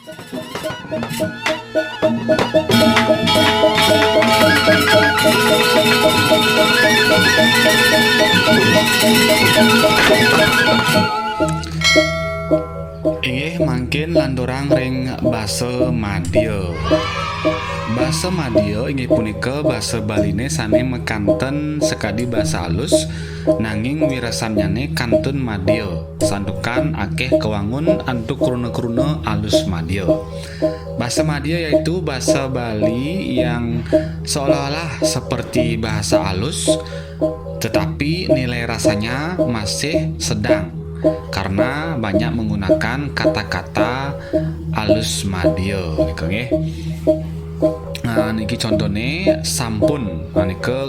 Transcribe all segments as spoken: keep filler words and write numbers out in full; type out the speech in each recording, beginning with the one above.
Inggih mangkin lanturang ring basa madya. Basa madya inggih punika basa Baliné sané makanten sakadi basa alus, nanging wiresannyane kantun madya, santukan akeh kawangun antuk kruna-kruna alus madya. Basa madya yaitu basa Bali yang seolah-olah seperti bahasa alus, tetapi nilai rasanya masih sedang karena banyak menggunakan kata-kata alus madya, gitu nggih. Nah, niki contohnya sampun. Nah, nika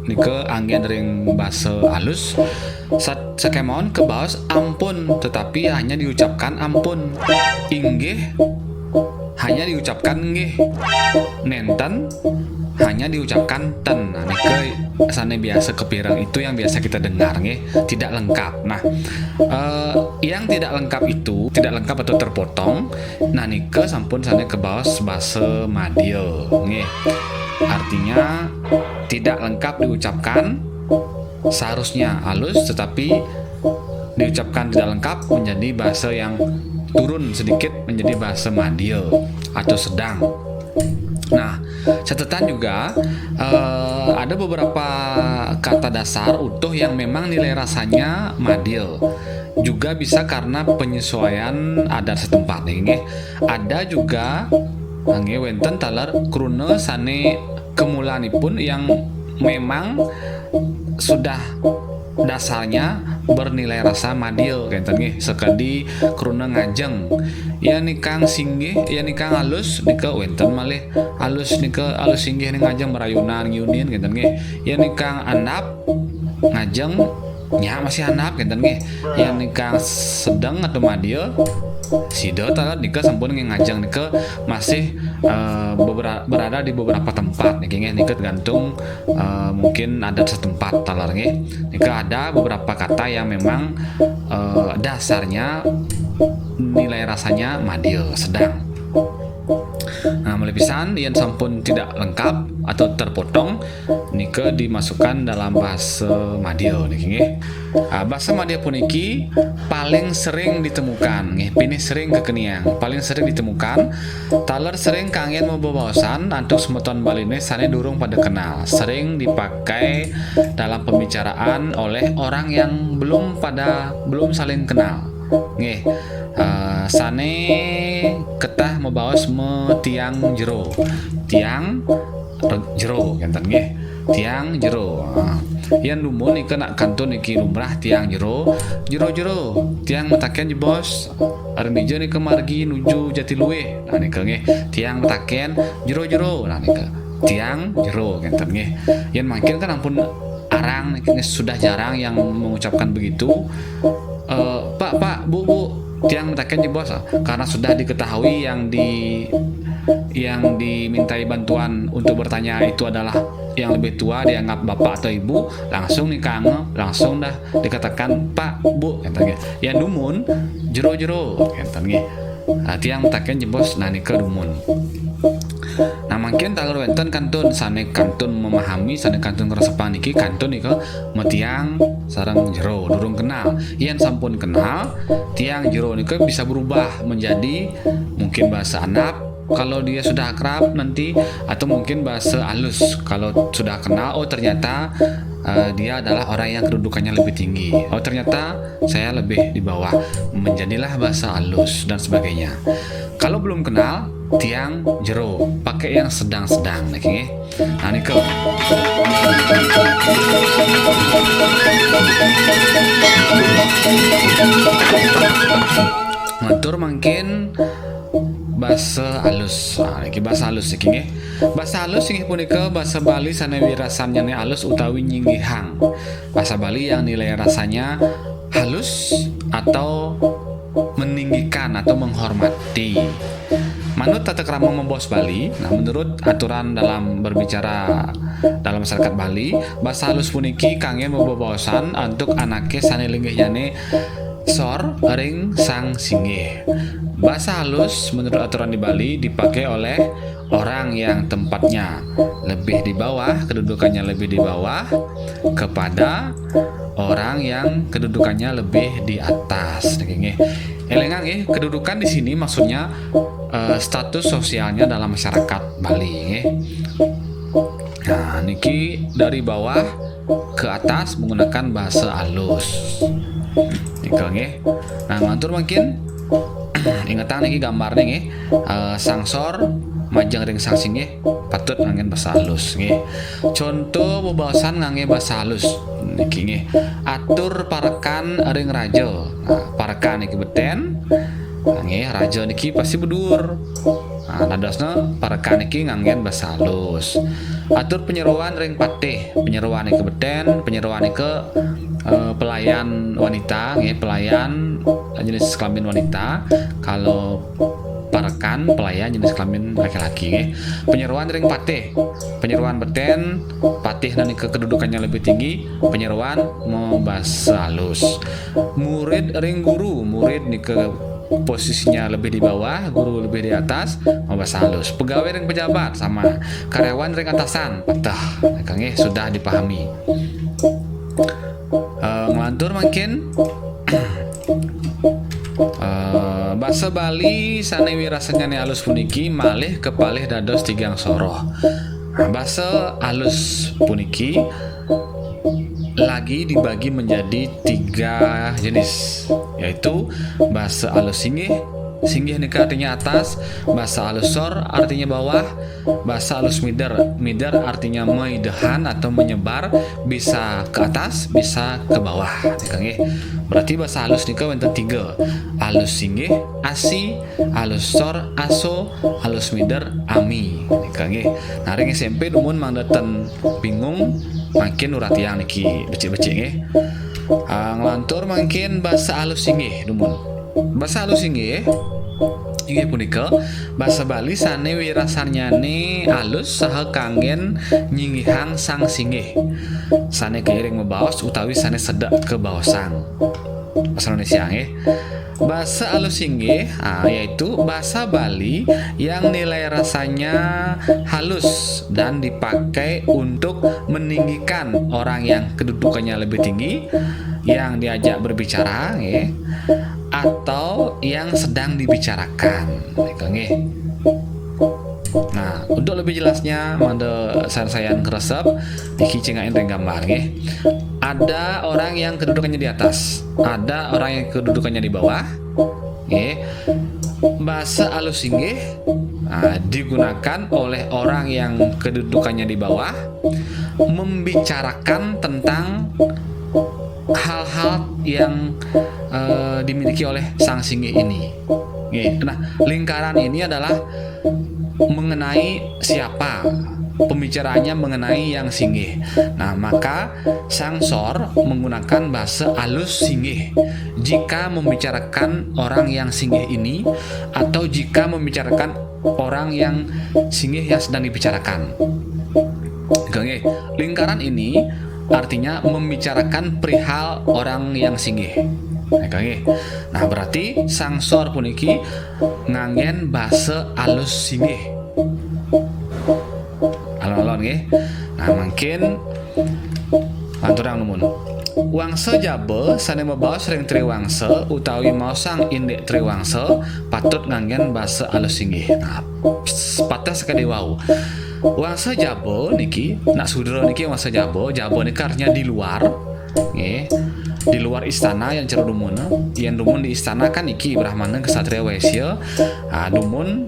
nika anggen ring basa alus. Sat-, sakemawon kebaos ampun, tetapi hanya diucapkan ampun. Inggih hanya diucapkan nggih. Nenten hanya diucapkan ten. Nah, nika sane biasa kepireng, itu yang biasa kita dengar nggih, tidak lengkap. Nah, eh, yang tidak lengkap itu, tidak lengkap atau terpotong, nah nika sampun sane kebaos basa madya nggih. Artinya tidak lengkap diucapkan, seharusnya halus tetapi diucapkan tidak lengkap, menjadi bahasa yang turun sedikit, menjadi bahasa madya atau sedang. Nah, catatan juga, eh, ada beberapa kata dasar utuh yang memang nilai rasanya madya. Juga bisa karena penyesuaian adat setempat nggih. Ada juga nggih wenten taler kruna sane kemulanipun yang memang sudah dasarnya bernilai rasa madya kenten nggih, sakadi kruna ngajeng. Yen ingkang singgih, yen ingkang alus nika wenten malih alus nika, alus singgih ning ngajeng, merayunan, ngiunin kenten nggih. Yen ingkang andap ngajeng, nya masih andap kenten nggih. Yen ingkang sedeng atau madya, sida taler nika sampun nggih ngajeng nika masih, eh, bebera-, berada di beberapa tempat niki nggih, nika tergantung, eh, mungkin adat setempat taler nggih. Nika ada beberapa kata yang memang, eh, dasarnya nilai rasanya madya, sedang. Nah, malih pisan yen sampun tidak lengkap atau terpotong, nika dimasukkan dalam bahasa madya niki nggih. Ah, basa madya puniki paling sering ditemukan nggih, pinih sering kekeniang, paling sering ditemukan, taler sering kanggen mabebaosan antuk semeton Baline sane durung pada kenal, sering dipakai dalam pembicaraan oleh orang yang belum pada, belum saling kenal. Nggih, eh, sane ketah mabaos ma tiang jero. Tiang re-, jero kenten nggih. Tiang jero. Ah. Yen dumun nika nak kantun niki lumrah tiang jero. Jero-jero, tiang mataken jebos. Ring dija nika margi nuju Jatiluwih. Nah nika nggih, tiang mataken jero-jero. Nah nika tiang jero kenten nggih. Yen mangkin kan ampun arang niki nggih, sudah jarang yang mengucapkan begitu. Eh, "Pak, Pak, Bu, Bu, tiang mataken jebos." Karena sudah diketahui yang di, yang dimintai bantuan untuk bertanya itu adalah yang lebih tua, dianggap bapak atau ibu, langsung nih kangen, langsung dah dikatakan, "Pak, Bu," kenten nggih. Yen dumun, "Jero-jero," kenten nggih. Ah, tiang mataken jebos, nah nika dumun. Nah, mangkin taler wenten kantun sane kantun memahami, sane kantun ngresepang niki kantun nika matiang sareng jero durung kenal. Yen sampun kenal, tiang jero nika bisa berubah menjadi mungkin bahasa andap kalau dia sudah akrab nanti, atau mungkin bahasa alus kalau sudah kenal, oh ternyata, eh, dia adalah orang yang kedudukannya lebih tinggi. Oh ternyata saya lebih di bawah, menjadilah bahasa alus dan sebagainya. Kalau belum kenal, tiang jero, pakai yang sedang-sedang niki nggih. Nah nika. Ngatur mangkin basa alus. Nah, niki basa alus niki nggih. Basa alus inggih punika basa Bali sane wirasannyane alus utawi nyinggihang. Basa Bali yang nilai rasanya halus atau meninggikan atau menghormati. Manut tata krama mabaos Bali, nah menurut aturan dalam berbicara dalam masyarakat Bali, basa halus puniki kangge mabebaosan antuk anake sane linggihnyane sor ring sang singgih. Bahasa halus menurut aturan di Bali dipakai oleh orang yang tempatnya lebih di bawah, kedudukannya lebih di bawah, kepada orang yang kedudukannya lebih di atas. Nggih. Élingang nggih, kedudukan di sini maksudnya eh, status sosialnya dalam masyarakat Bali nggih. Nah, niki dari bawah ke atas menggunakan bahasa halus. Nika nggih. Nah, ngelantur mangkin ingetang niki gambarnya nggih. Eh, sangsor majeng ring sang singgih patut nganggén bahasa halus nggih. Contoh bebaosan nganggé bahasa halus niki nggih. Atur parekan ring raja. Nah, parekan niki betén. Nah, nggih, raja niki pasti beduur. Nah, dadosna parekan niki nganggén bahasa halus. Atur penyeruan ring patih. Penyeruan niki betén, penyeruan niki eh, pelayan wanita nggih, pelayan jenis kelamin wanita. Kalau parekan, pelayan jenis kelamin laki-laki nggih. Penyeruan ring patih. Penyeruan betén, patih niki kedudukannya lebih tinggi, penyeruan mabahasa halus. Murid ring guru, murid niki posisinya lebih di bawah, guru lebih di atas, mabahasa halus. Pegawai ring pejabat sama, karyawan ring atasan, pateh. Nika nggih sudah dipahami. Eh, ngelantur mangkin. Eh, basa Bali sané wirasannyané alus puniki malih kepalih dados tigang soroh. Nah, basa alus puniki lagi dibagi menjadi tiga jenis, yaitu basa alus singgih. Singgih nika artinya atas, basa alus sor artinya bawah, basa alus mider. Mider artinya maidehan atau menyebar, bisa ke atas, bisa ke bawah. Nika nggih. Berarti basa alus nika wénten tiga. Alus singgih, asi, alus sor, aso, alus mider, ami. Nika nggih. Nah, ring S M P dumun mangda ten bingung, mangkin uratiang niki becik-becik nggih. Ah, ngelantur mangkin basa alus singgih dumun. Basa alus singgih inggih punika basa Bali sané wirasannyané alus saha kanggén nyinggihang sang singgih. Sané kairing mabaos utawi sané sedek kabaosang. Basa Indonesia nggih. Basa alus singgih, ah, yaitu bahasa Bali yang nilai rasanya halus dan dipakai untuk meninggikan orang yang kedudukannya lebih tinggi, yang diajak berbicara, nggih, atau yang sedang dibicarakan. Nika nggih. Nah, untuk lebih jelasnya, mangda sayan-sayan ngresep, niki cingakin ring gambar nggih. Ada orang yang kedudukannya di atas, ada orang yang kedudukannya di bawah. Nggih. Basa alus singgih, nah, digunakan oleh orang yang kedudukannya di bawah membicarakan tentang hal-hal yang eh, dimiliki oleh sang singgih ini. Nggih. Nah, lingkaran ini adalah mengenai siapa, pembicaraannya mengenai yang singgih. Nah, maka sang sor menggunakan basa alus singgih jika membicarakan orang yang singgih ini atau jika membicarakan orang yang singgih yang sedang dibicarakan. Nika nggih. Lingkaran ini artinya membicarakan perihal orang yang singgih. Nika nggih. Nah, berarti sang sor puniki nganggén basa alus singgih. Alon-alon nggih. Nah, mangkin lanturang dumun. Wangsa jaba sané mabaos ring triwangsa utawi maosang indik triwangsa patut nganggén basa alus singgih. Nah, pateh sakadi wau. Wangsa jaba niki, nak sudra niki wangsa jaba, jaba niki artinya di luar. Nggih. Di luar istana yang cara dumun. Yang dumun di istana kan niki Brahmana, Ksatria, Waisya. Ah, dumun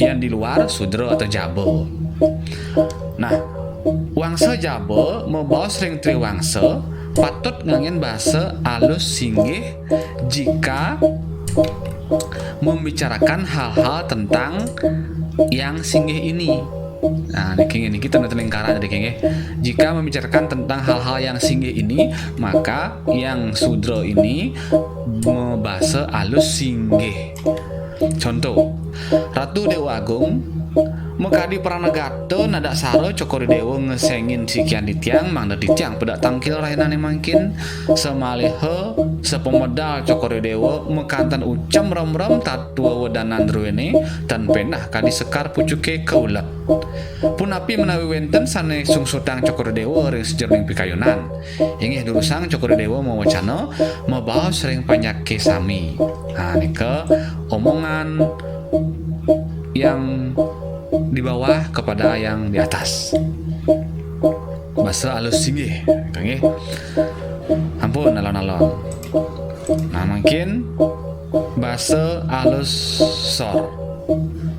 yang di luar sudra atau jaba. Nah, wangsa jaba mabaos ring triwangsa patut nganggén basa alus singgih jika membicarakan hal-hal tentang yang singgih ini. Nah, niki nggih, niki tanda lingkaran niki nggih. Jika membicarakan tentang hal-hal yang singgih ini, maka yang sudra ini mabasa alus singgih. Contoh, Ratu Déwa Agung Makadi parang nagata, nadak sara Cokor I Déwa ngesengin sikian titiang, mangda titiang pada tangkil rahinané mangkin. Samaliha sapamedal Cokor I Déwa makanten ucem remrem tatua wedanan druéné, tan péndah kadi sekar pucuké kaulet. Punapi menawi wénten sané sungsutang Cokor I Déwa ring sajeroning pikayunan? Inggih durusang Cokor I Déwa mawecana, mabaos ring panjaké sami. Nah, nika omongan yang di bawah kepada yang di atas. Basa alus singgih, nggih. Ampun, alon-alon. Nah, mangkin basa alus sor.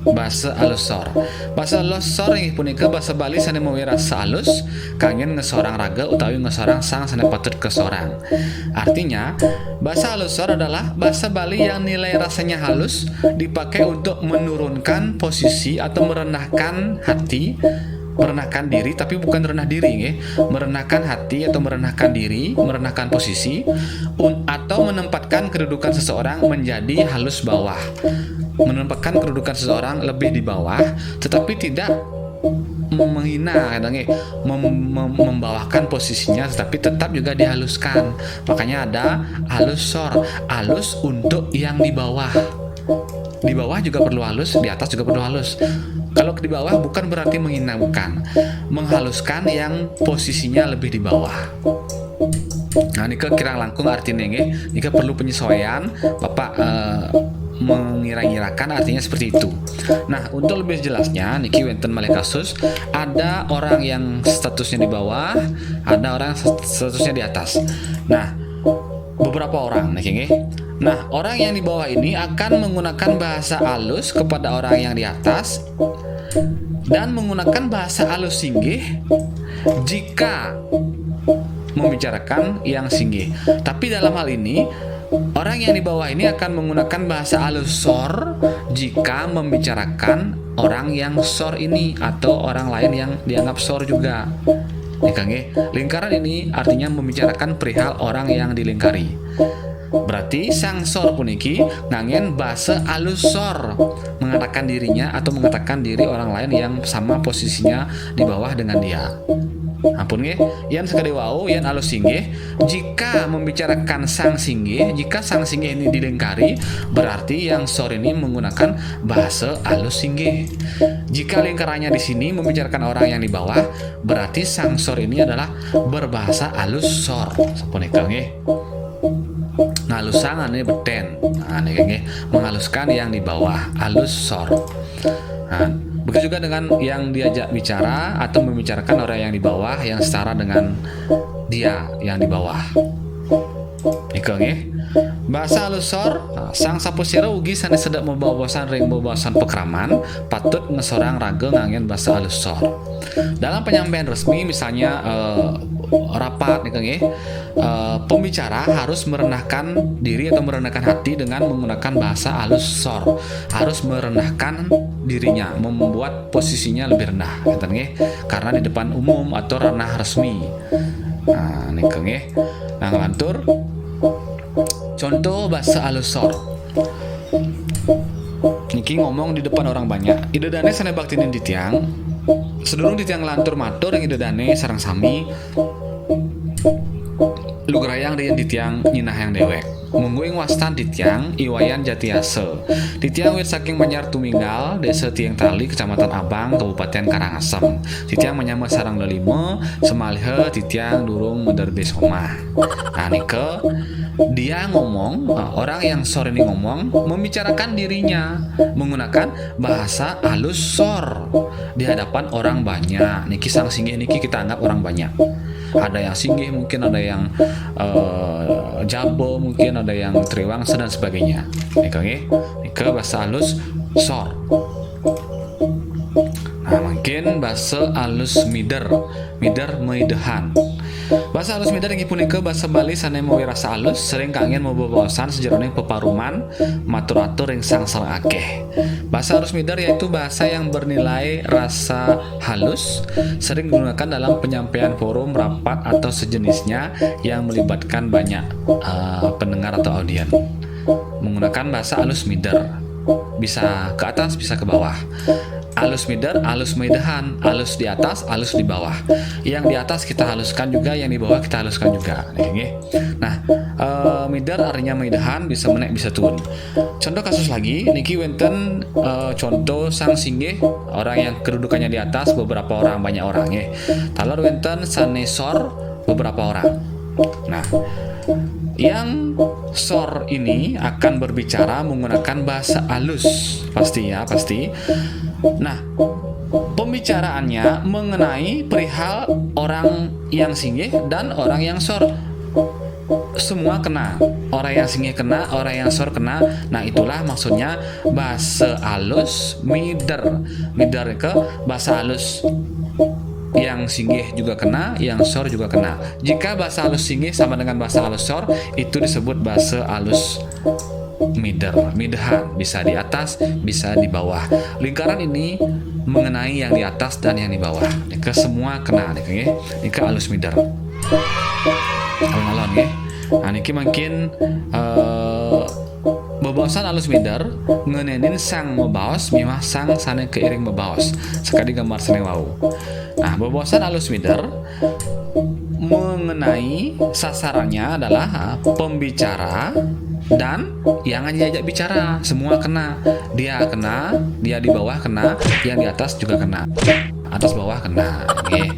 Basa alus sor. Basa alus sor inggih punika basa Bali sané mawirasa alus, kanggén ngesorang raga utawi ngesorang sang sané patut kasorang. Artinya, basa alus sor adalah basa Bali yang nilai rasanya halus, dipakai untuk menurunkan posisi atau merendahkan hati, merendahkan diri, tapi bukan rendah diri, nggih. Merendahkan hati atau merendahkan diri, merendahkan posisi, un-, atau menempatkan kedudukan seseorang menjadi halus bawah. Menempatkan kedudukan seseorang lebih di bawah, tetapi tidak menghina, kata nggih, mem-, mem-, membawahkan posisinya, tetapi tetap juga dihaluskan. Makanya ada alus sor, alus untuk yang di bawah. Di bawah juga perlu halus, di atas juga perlu halus. Kalau di bawah bukan berarti menghina, bukan. Menghaluskan yang posisinya lebih di bawah. Nah, nika kirang langkung artinya, nggih. Nika perlu penyesuaian. Bapak, eh, mengira-ngirakan artinya seperti itu. Nah, untuk lebih jelasnya, niki wénten malih kasus, ada orang yang statusnya di bawah, ada orang yang stat-, statusnya di atas. Nah, beberapa orang niki, nggih. Nah, orang yang di bawah ini akan menggunakan bahasa alus kepada orang yang di atas dan menggunakan bahasa alus singgih jika membicarakan yang singgih. Tapi dalam hal ini, orang yang di bawah ini akan menggunakan bahasa alus sor jika membicarakan orang yang sor ini atau orang lain yang dianggap sor juga. Nika nggih, lingkaran ini artinya membicarakan perihal orang yang dilingkari. Berarti sang sor puniki nganggén basa alus sor, mengatakan dirinya atau mengatakan diri orang lain yang sama posisinya di bawah dengan dia. Ampun nggih, yén sakadi wau, yén alus singgih, jika membicarakan sang singgih, jika sang singgih ini dilingkari, berarti yang sor ini menggunakan bahasa alus singgih. Jika lingkarannya di sini membicarakan orang yang di bawah, berarti sang sor ini adalah berbahasa alus sor. Sapunika nggih. Ngalusang ané betén. Nah, niki nggih, menghaluskan yang di bawah, alus sor. Nah, begitu juga dengan yang diajak bicara atau membicarakan orang yang di bawah yang setara dengan dia yang di bawah. Nika nggih. Basa alus sor, nah, sang sapasira ugi sané sedek mabaosan ring bebaosan pakraman, patut ngesorang raga nganggén basa alus sor. Dalam penyampaian resmi, misalnya, eh, rapat nika nggih, eh, pembicara harus merendahkan diri atau merendahkan hati dengan menggunakan bahasa alus sor. Harus merendahkan dirinya, membuat posisinya lebih rendah, ngéten nggih, karena di depan umum atau ranah resmi. Nah, nika nggih. Nah, nglantur. Contoh basa alus sor. Niki ngomong di depan orang banyak. Ida dané sané baktinin titiang, sadurung titiang nglantur matur ring Ida dané sareng sami, lugrayang ring titiang nyinahang déwék. Mungguing wastan titiang I Wayan Jatiasa. Titiang wit saking Banjar Tuminggal, Désa Tiing Tali, Kecamatan Abang, Kabupaten Karangasem. Titiang manyama sareng lelima, samaliha titiang durung maderbé somah. Nah, nika, dia ngomong, eh, orang yang sor ini ngomong, membicarakan dirinya menggunakan bahasa alus sor di hadapan orang banyak. Niki sang singgih niki kita anggap orang banyak. Ada yang singgih mungkin, ada yang, eh, jaba mungkin, ada yang triwangsa dan sebagainya. Nika nggih, nika basa alus sor. Nah, mungkin basa alus mider. Mider maidehan. Basa alus mider inggih punika basa Bali sané mawirasa alus, sering kanggén mabebaosan sajeroning peparuman, matur-atur ring sang sareng akéh. Basa alus mider yaitu bahasa yang bernilai rasa halus, sering digunakan dalam penyampaian forum, rapat, atau sejenisnya yang melibatkan banyak, eh, pendengar atau audien. Menggunakan bahasa alus mider, bisa ke atas, bisa ke bawah. Alus mider, alus midehan, alus di atas, alus di bawah. Yang di atas kita haluskan juga, yang di bawah kita haluskan juga. Nih, nggih. Nah, eh, mider artinya midehan, bisa menék, bisa tuun. Contoh kasus lagi, niki wénten, eh, contoh sang singgih, orang yang kedudukannya di atas, beberapa orang, banyak orang, nggih. Taler wénten sané sor, beberapa orang. Nah, yang sor ini akan berbicara menggunakan bahasa alus, pasti ya, pasti. Nah, pembicaraannya mengenai perihal orang yang singgih dan orang yang sor. Semua kena. Orang yang singgih kena, orang yang sor kena. Nah, itulah maksudnya bahasa alus mider. Mider ke bahasa alus, yang singgih juga kena, yang sor juga kena. Jika bahasa alus singgih sama dengan bahasa alus sor, itu disebut bahasa alus mider, midehan, bisa di atas, bisa di bawah. Lingkaran ini mengenai yang di atas dan yang di bawah. Niki semua kena, niki, nggih. Niki alus mider. Alon-alon, nggih. Nah, niki mungkin, eh, bebaosan alus mider ngenénin sang mabaos miwah sang sané kairing mabaos. Sakadi gambar sané wau. Nah, bebaosan alus mider mengenai sasarannya adalah, ah, pembicara dan yang diajak bicara. Semua kena. Dia kena, dia di bawah kena, yang di atas juga kena. Atas bawah kena. Nggih.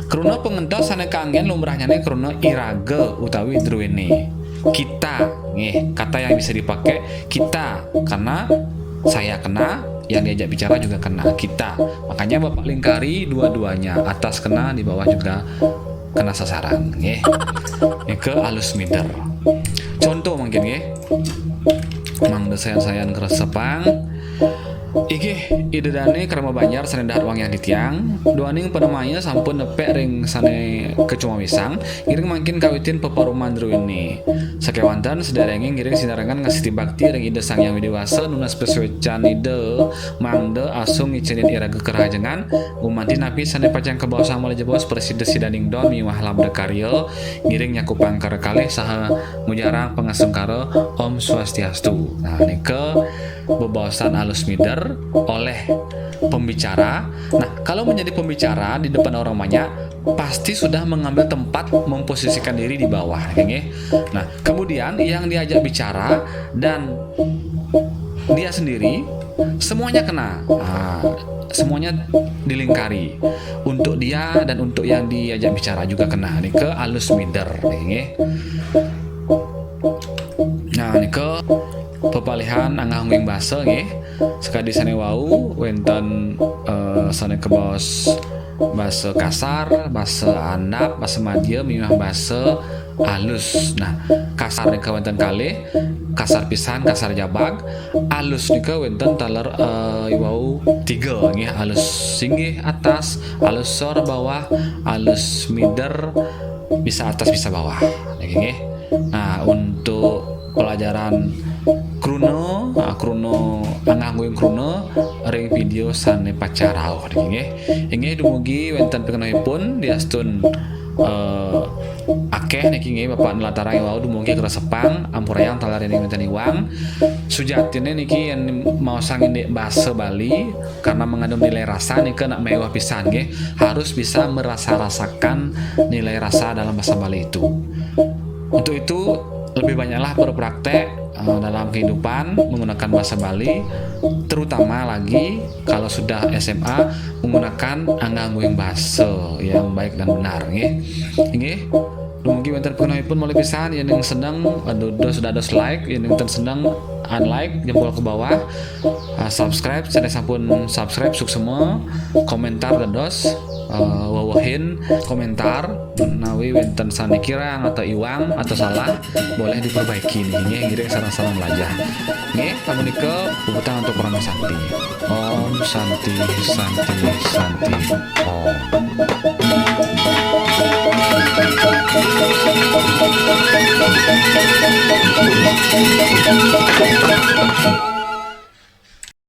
Kruna pangentos sané kaanggén lumrahnyané kruna iraga utawi druéné. Kita, nggih, kata yang bisa dipakai kita, karena saya kena, yang diajak bicara juga kena, kita. Makanya Bapak lingkari dua-duanya, atas kena, di bawah juga kena sasaran, nggih. Niki alus mider. Contoh mungkin, nggih. Mangda sayan-sayan kresepang. Inggih, Ida Dané krama Banjar sané dahat wangiang titiang, duaning panamaya sampun nepek ring sané kacumawisang, ngiring mangkin kawitin peparuman druéné. Sakéwanten sadéréngé ngiring sinarengan ngastiti bakti ring Ida Sang Hyang Widhi Wasa, nunas pasuécan Ida mangda asung ngicénin iraga karahajengan, gumanti napi sané pacang kabaosang malih jebos prasida sidaning don miwah labda karya, ngiring nyakupang kara kalih saha mujarang pangasungkara Om Swastiastu. Nah, nika bebaosan alus mider oleh pembicara. Nah, kalau menjadi pembicara di depan orang banyak, pasti sudah mengambil tempat, memposisikan diri di bawah, nggih. Nah, kemudian yang diajak bicara dan dia sendiri, semuanya kena. Nah, semuanya dilingkari. Untuk dia dan untuk yang diajak bicara juga kena. Nika alus mider, nggih. Nah, nika pepalihan anggah-ungguhing basa, nggih. Sakadi sané wau, wénten, eh, sané kabaos basa kasar, basa andap, basa madya, miwah basa alus. Nah, kasar nika wénten kalih, kasar pisan, kasar jabag. Alus nika wénten taler, eh, wau tiga, nggih, alus singgih atas, alus sor bawah, alus mider, bisa atas, bisa bawah. Niki, nggih. Nah, untuk pelajaran kruna, ah, kruna, anggah-ungguhing kruna ring vidéo sané pacang rauh niki, nggih. Inggih, dumugi wénten pikenohipun, diastun, eh, akéh niki, nggih, Bapak nlatarang wau, dumugi kresepang, ampurayang taler yéning wénten iwang. Sujatiné niki yén maosang indik basa Bali karena mengandung nilai rasa nika nak méweh pisan, nggih. Harus bisa merasa-rasakan nilai rasa dalam bahasa Bali itu. Untuk itu, lebih banyaklah berpraktek, eh, dalam kehidupan menggunakan bahasa Bali, terutama lagi kalau sudah S M A, menggunakan anggah-ungguhing basa yang baik dan benar, nggih. Nggih. Dumugi wénten pikenohipun malih pisan, yéning seneng, aduh, dos dados like, yéning ten seneng, unlike, jempol ke bawah, eh, subscribe, sané sampun subscribe, suksma, komentar dados, eh, wewehin komentar, menawi wénten sané kirang atau iwang atau salah, boleh diperbaiki niki, nggih, ngiring sareng-sareng mlajah. Nggih, sapunika puputang antuk parama santi. Om Santi, Santi, Santi, Om.